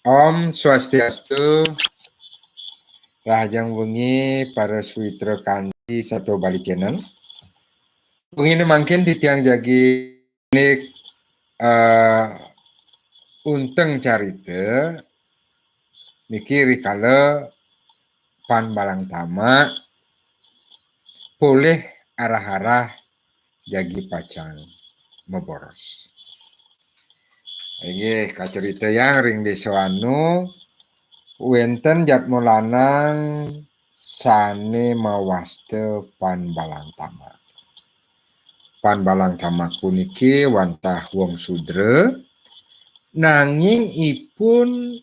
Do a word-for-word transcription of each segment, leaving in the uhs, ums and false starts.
Om Swastiastu. Rahajeng wengi para switra kanti satua Bali Channel. Wengi mangkin titiang jagi nik eh, unteng carita niki rikala Pan Balang Tamak polih arah-arah jagi pacang maboros. Inggih, kacaritayang ring Desa Anu, wénten jadma lanang sané mawasta Pan Balang Tamak. Pan Balang Tamak puniki wantah wong sudra, nanging ipun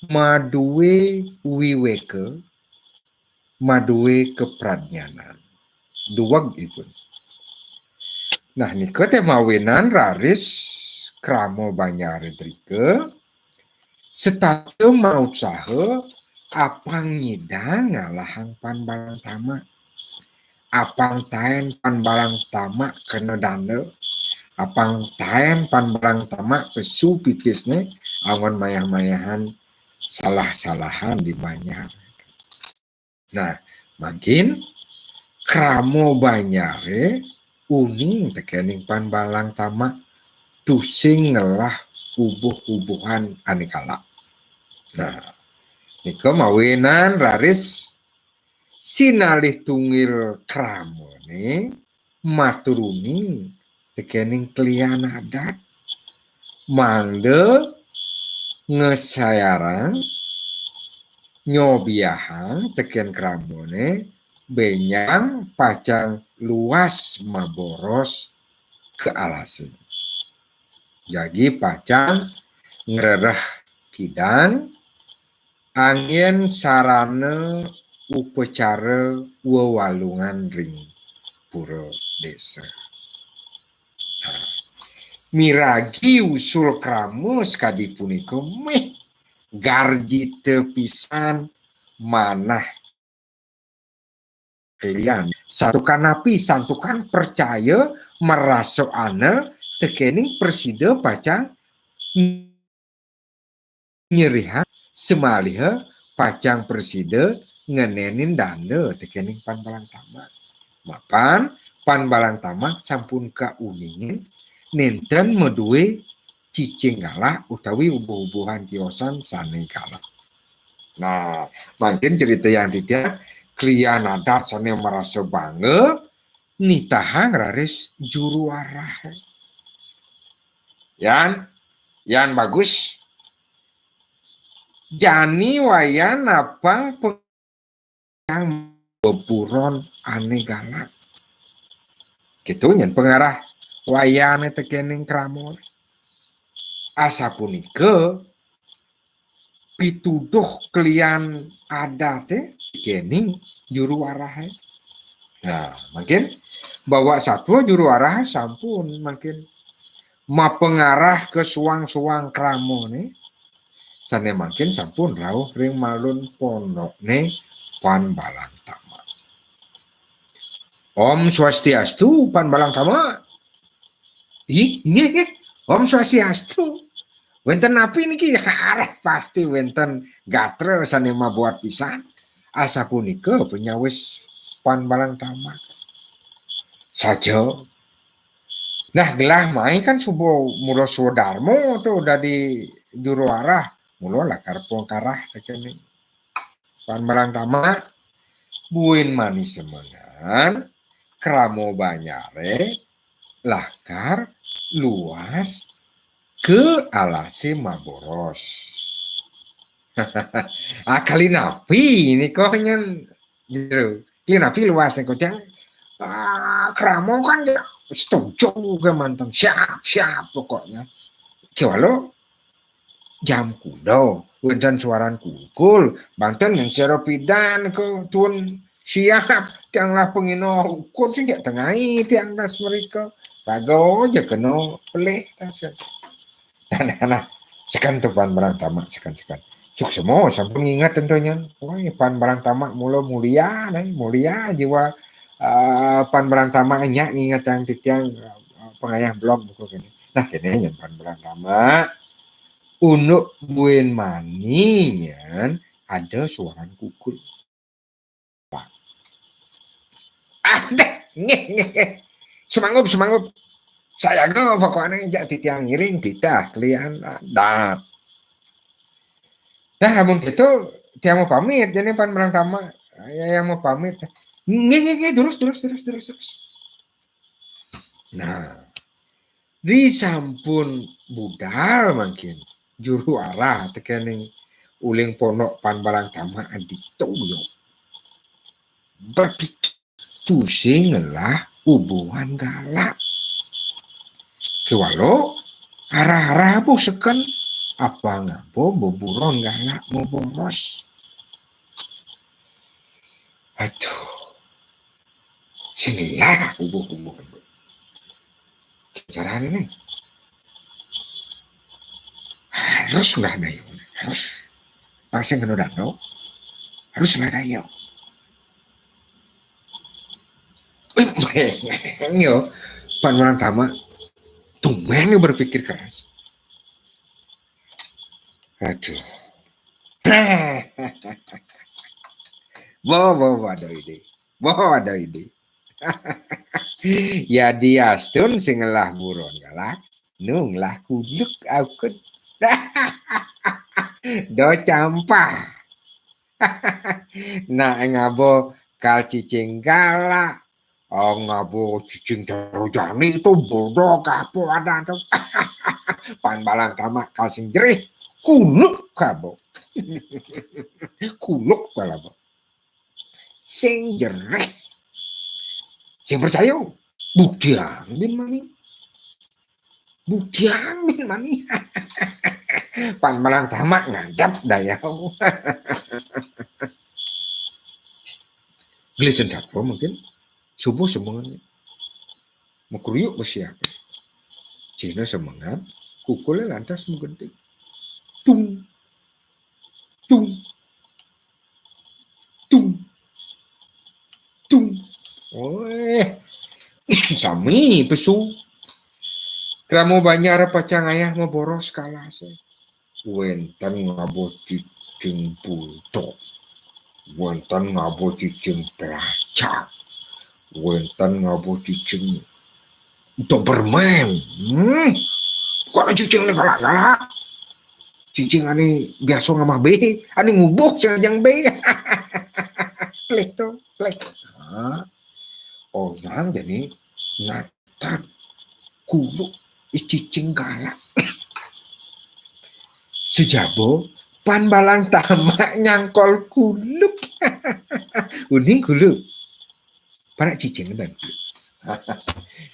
madué wiwéka, madué kapradnyanan. Duweg ipun. Nah, nika té mawinan raris krama banjaré drika, setata mautsaha apang nyidang ngalahang Pan Balang Tamak. Apang taén Pan Balang Tamak kena danda, apang taén Pan Balang Tamak pesu pipisné anggon mayah-mayahan salah-salahan di banjar. Nah, mangkin krama banjaré uning tekéning Pan Balang Tamak tusing ngelah ubuh-ubuhan ané galak. Nah, nika mawinan raris sinalih tunggil kramané matur uning tekéning klian adat mangda ngesayarang nyobiahang tekén kramané bénjang pacang luas maboros ka alasé. Jagi pacang ngrereh kidang anggén sarana upacara wewalungan ring pura désa. Nah, miragi usul krama sakadi punika méh garjita pisan manah klian. Santukan napi? Santukan percaya marasa andel tekéning prasida pacang nyerihang samaliha pacang prasida ngenénin danda tekéning Pan Balang Tamak. Mapan Pan Balang Tamak sampun kauningin nénten madué cicing galak utawi ubuh-ubuhan tiosan sané galak. Nah, mangkin caritayang titiang, klian adat sané marasa bangga nitahang raris juru arah. Yan, Yan Bagus. Jani Wayan napang peng-, beburon ané galak. Kéto nyen pangarah Wayané tekéning krama. Asapunika pituduh klian adaté tekéning juru arahé. Nah, mangkin Bawa Satua juru arah sampun mangkin mapangarah ka suang-suang kramané, sané mangkin sampun rauh ring malun pondokné Pan Balang Tamak. Om Swastiastu, Pan Balang Tamak. Ih, nggih, nggih. Om Swastiastu. Wénten napi niki? Arah pasti wénten gatra sané mabuat pisan. Asapunika panyawis Pan Balang Tamak. Saja. Nah, gelah mai kan suba mula swadarma to dadi juru arah, mula lakar pangkarah tekéning Pan Balang Tamak, buin mani semengan, krama banjaré lakar luas ka alasé maboros. Ah, kali napi nika nyen jero? Kali napi luas nika, Cang? Ah, krama kan ya setuju kémanten. Siap, siap pokoknya. Kéwala jam kuda, wénten suaran kulkul, banten nyen sira pidan ka tuun siap, tiang lah pangina ukur sing jak tengai tiang das mrika. Raga ja kena pelih das. Nah, nah, nah. Seken to Pan Balang Tamak, seken, seken. Suksma sampun nginget ento nyen. Wah, Pan Balang Tamak mula mulia, nah, mulia jiwa, eh, Pan Balang Tamak nyak ngingetang titiang, eh, pangayah belog buka kéné. Nah, kéné nyen Pan Balang Tamak. Unduk buin mani nyan ada suaran kukul. Ah, dah, ngeh, ngeh, ngeh. Semangup, semangup. Saya ke pokoknya jak titiang ngiring titah kalian adat. Dah, amun gitu, tiang mau pamit, jadi pan barang tama. Ya, yang mau pamit. Ngeh, ngeh, ngeh, terus, terus, terus, terus, terus. Nah, disampun budal mangkin juru arah tekening uling pondok pan barang tama adito yo. Berpikir tusing ngelah ubuhan galak. Kewalo arah-arah bu seken apa ngabo beburon galak mau boros. Aduh. Sinilah ubuh-ubuh. Caranya nih. Harus nggak ada yang harus. Pasti kena dano. Harus nggak ada yang. Yo, pan barang tama. Tumben berpikir keras. Aduh. Bawa, bawa, bawa ada ide. Bawa ada ide. Ya diastun sing ngelah buron galak, nu ngelah kuluk aukun. Do campah. Nak ngabo kal cicing galak. Oh, ngabo cicing jero jani itu bodoh kapo ada tu. Pan barang tama kal sing jerih. Kuluk kabo. Kuluk kalabo. Sing jerih. Sing percaya. Buktian bin mani. Buktian bin mani. Pan barang tama ngadap dayau. Gelisan satpol mungkin subuh semengan. Makruyuk besiap. Cina semengan, kukulnya lantas menggenting. Tung. Tung. Tung. Tung. Weh. Sami pesu. Kramo banjar pacang ayah maboros kalah se. Wenten ngabo cicing bulldog. Wenten ngabo cicing pelacak. Wenten ngabo cicing Doberman. Hmm. Kok ada cicing ni galak-galak. Cicing ani biasa ngamah be, ani ngubuh sing ajang be. Plek tu, plek. Ha. Orang jadi natan kuluk cicing galak. Sejabo pan barang tama nyangkol kuluk. Uning kuluk. Parak cicing ban.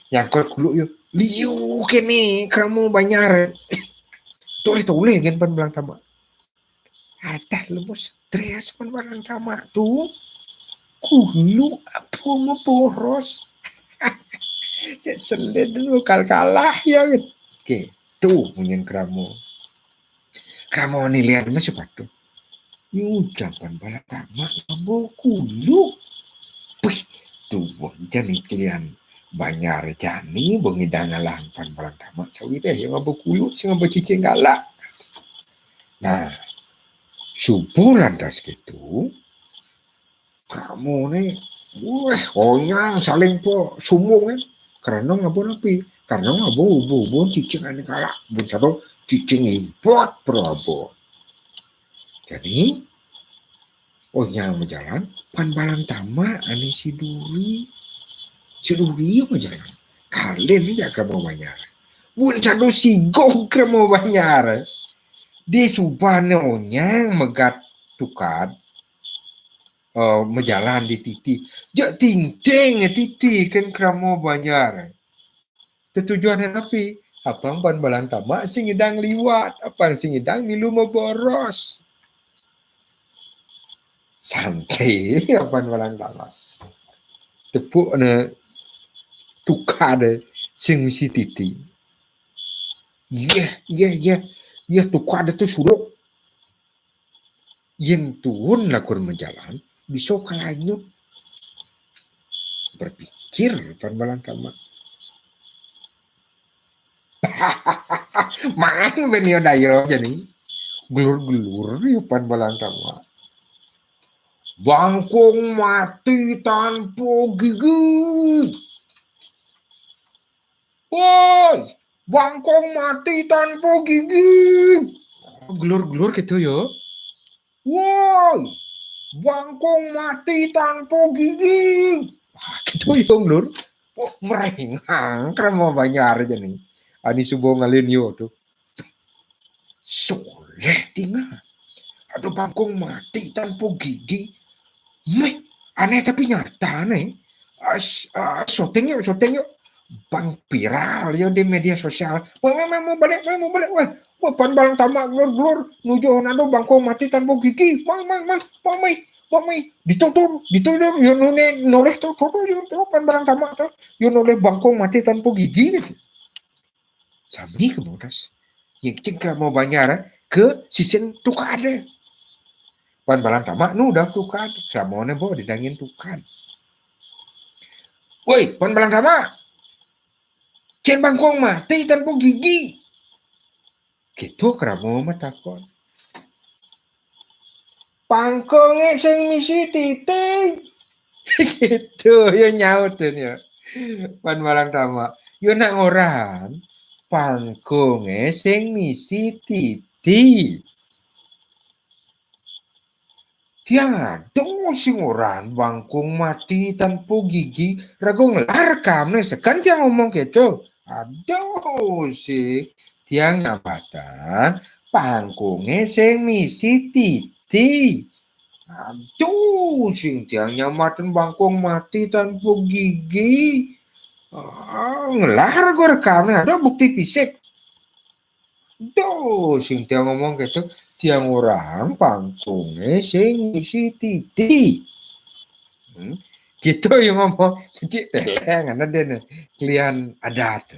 Nyangkol kuluk yo. Liu kene kramo banjar. Toleh-toleh kan pan barang tama. Adah lemus stres pan barang tama tu. Kuluk apa maboros. Cek senden dulu kal kalah ya. Oke, tu munyin kramo. Kramo ni lian masih patuh. Nyucapan barang tama ngabo kuluk. Wih, tuh jani kalian banjar jani bengidang alang pan barang tama sawi deh yang ngabo kuluk sing ngabo cicing galak. Nah, subuh lantas gitu. Kramo ni, weh, onyang saling po sumung kan. Karena ngabo napi? Karena ngabo ubuh-ubuh cicing ane galak. Bun sado cicing import pro abo. Jadi, onyang majalan, pan barang tama ane si duri. Si duri majalan. Kalen ja kramo banjar. Bun sado sigog kramo banjar. Di subane onyang megat tukad eh, majalan di titi. Jak tingting titi kan kramo banjar. Tetujuan napi? Apang pan barang tama sing ngidang liwat, apang sing ngidang milu maboros. Santai apan barang tama. Tepuk ne tukad sing misi titi. Yeh, yeh, yeh. Yeh tukad tu suluk. Yen tuun lakur majalan, bisa kalanyut. Berpikir pan barang tama. Main ben yo dayo jani. Gelur-gelur yo Pan Balang Tamak. Bangkong mati tanpa gigi. Woi, bangkong mati tanpa gigi. Gelur-gelur gitu yo. Woi, bangkong mati tanpa gigi. Wah, gitu yo, Lur. Oh, merengang Kramo Banjar jani. Ani subo ngalin yo tu. Soleh tinggal. Aduh, bangkong mati tanpa gigi. Meh, aneh tapi nyata nih. As, as, syuting yuk, syuting yuk. Bang, viral yo di media sosial. Wah, wah, wah, mau balik, wah, mau balik, wah. Wah, Pan Balang Tamak gelur-gelur nuju nado bangkong mati tanpa gigi. Mai, mai, mai, mai, mai, mai, mai. Ditutur, ditutur, yo nune, noleh tu, tu, tu, yo tu, Pan Balang Tamak tu. Yo noleh bangkong mati tanpa gigi gitu. Sami kemudas. Yang cing Kramo Banjar, eh, ke sisin tukad. Pan Balang Tamak nu udah tukad. Kramone bo didangin tukad. Woi, Pan Balang Tamak. Cen bangkong mati tanpa gigi. Gitu Kramo matakon. Pangkonge sing misi titi. Gitu, yo nyaut yo. Pan Balang Tamak. Yo nak ngoran. Pangkonge sing misi titi. Tiang ado sing ngoran bangkong mati tanpa gigi, rago ngelar kamne sekan tiang ngomong gitu. Ado sing tiang nyambatan, pangkonge sing misi titi. Ado sing tiang nyambatan bangkong mati tanpa gigi. Ah, ngelar rago rekamne, ado bukti fisik. Ado sing tiang ngomong gitu, tiang ngoran pangkonge sing misi titi. Hmm? Gitu yo ngomong, cik teleng, ana deh nih, kelian adat.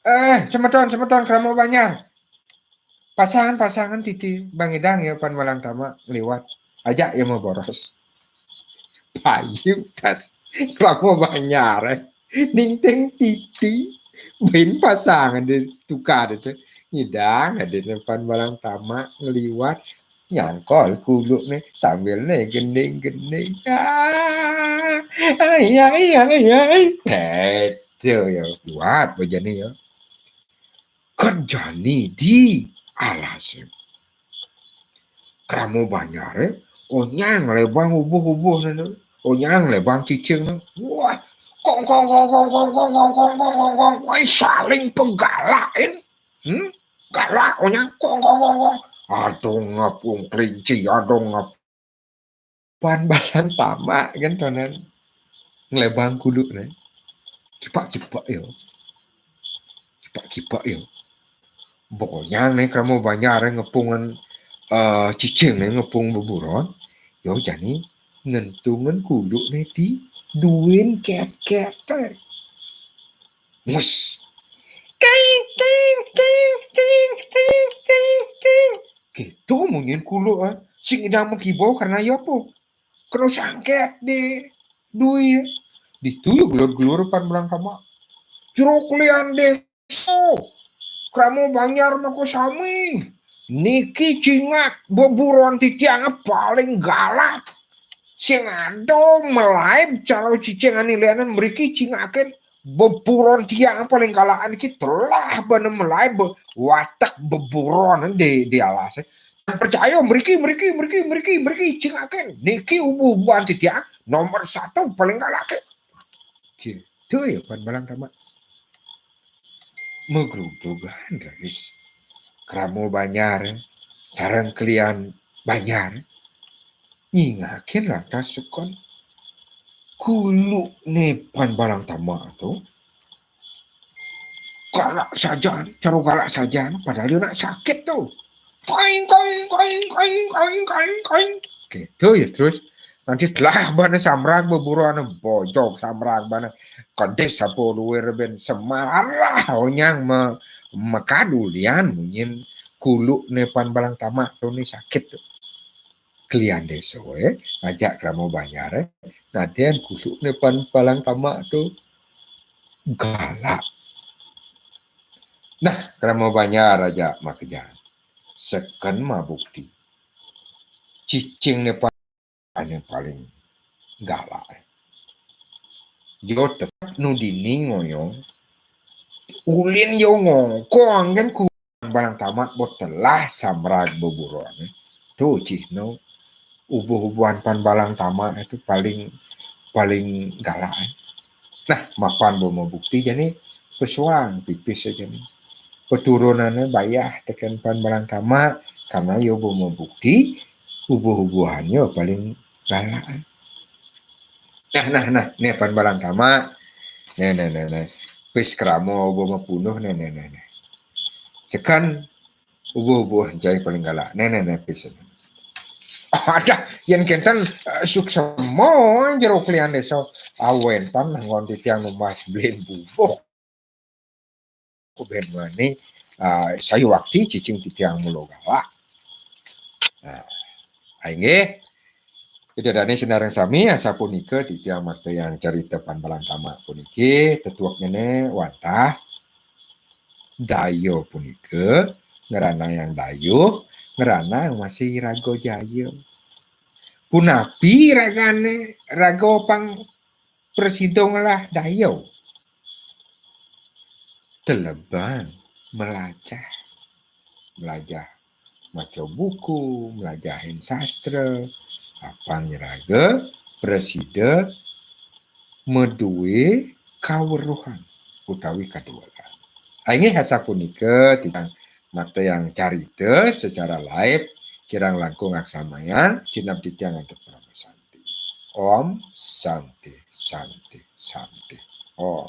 Eh, semeton, semeton Kramo Banjar. Pasangan, pasangan titi, Bang Idang yo, Pan Balang Tamak liwat. Ajak yo mau boros. Payu tas. Kramo Banjar, eh. Ningting titi. Bin pasangan di tukad itu. Ngidang, ada Pan Balang Tamak ngeliwat. Nyangkol kuluk nih, sambil nih gending-gending. Ah, iya, iya, iya. Gitu yo, kuat bejani yo. Kan jani di alas. Kramo Banjar, eh, onyang lebang ubuh-ubuh nana. Onyang lebang cicing nana. Wah, kong, kong, kong, kong, kong, kong, kong, kong, kong, kong, kong, kong, saling penggalakin. Hmm? Galak, onyang, kong, kong, kong, kong. Aduh, ngepung kelinci, aduh, ngep-, Pan Balang Tamak kan tonan ngelebang kuluk nih. Kipak-kipak yo. Kipak-kipak yo. Bonyang nih Kramo Banjar ngepungan, eh, cicing nih ngepung beburon. Yo jani ngentungan kuluk nih ti duin ket-ket teh. Mus. King, king, king, king, king, king, king. Gitu munyin kuluk, eh. Sing idang mengkibau karena yo apa? Kena sangket di duit. Ditu yo gelur-gelur Pan Balang Tamak. Jero kelian deso. Kramo Banjar mako sami. Niki cingak beburon titiang paling galak. Sing ado melaib caro cicing ani lianan mriki cingakin beburon tiang paling galak niki telah bana melaib be-, watek beburon di, di alas. Percaya mriki, mriki, mriki, mriki, mriki cingakin. Niki ubuh-ubuhan titiang nomor satu paling galak. Gitu yo Pan Balang Tamak. Megrudugan, rais. Kramo Banjar sareng kelian Banjar nyingakin lantas sekon kuluk ne Pan Balang Tamak tu. Galak sajan, caro galak sajan, padahal yo nak sakit tu. Koing, koing, koing, koing, koing, koing, koing. Gitu yo terus. Nanti telah bana samrag beburon bojog samrag bana. Kedis sapo luir ben semar. Alah, onyang me-, mekadulian munyin kuluk ne Pan Balang Tamak tu ni sakit tu. Kelian deso, eh, ngajak Kramo Banjar, eh, ngaden kuluk ne Pan Balang Tamak tu galak. Nah, krama banjar aja makejang. Seken mabukti. Cicing ne pa-, ane paling galak. Yo tetep nu dini ngoyong. Ulin yo ngongkong kan ku balang tamak bot telah samrag beburon. Tu cih nu ubuh-ubuhan pan balang tamak itu paling, paling galak. Nah, mapan bo mabukti jani pesuang pipis aja nih. Peturunannya bayah teken pan balang tamak karena yo bo mabukti ubuh-ubuhannya paling galak. Nah, nah, nah, nih pan balang tamak. Nah, nah, nah, nah. Pis krama bo mapunuh, nah, nah, nah, nah. Sekan ubuh-ubuh jai paling galak. Nah, nah, nah, pis. Ada yang kenten, eh, suksema jero kelian desa. Awentan nggon titiang numbas belin bubuh. Kuben mani, ah, sayu wakti cicing titiang mula galak. Nah, inggih. Ida dane senareng sami asapunika titiang mateyang carita pan balang tamak puniki tetuek ngene wantah daya punika ngeranayang dayuh, ngeranang masih raga jaya. Punapi ragane raga pang prasida ngelah daya? Telebang melajah, melajah maca buku, melajahin sastra, apang iraga prasida madue kaweruhan utawi kaduelan. Inggih asapunika titiang mateyang carita secara live kirang langkung aksamayang, cinab titiang antuk parama santi. Om Santi, Santi, Santi. Om.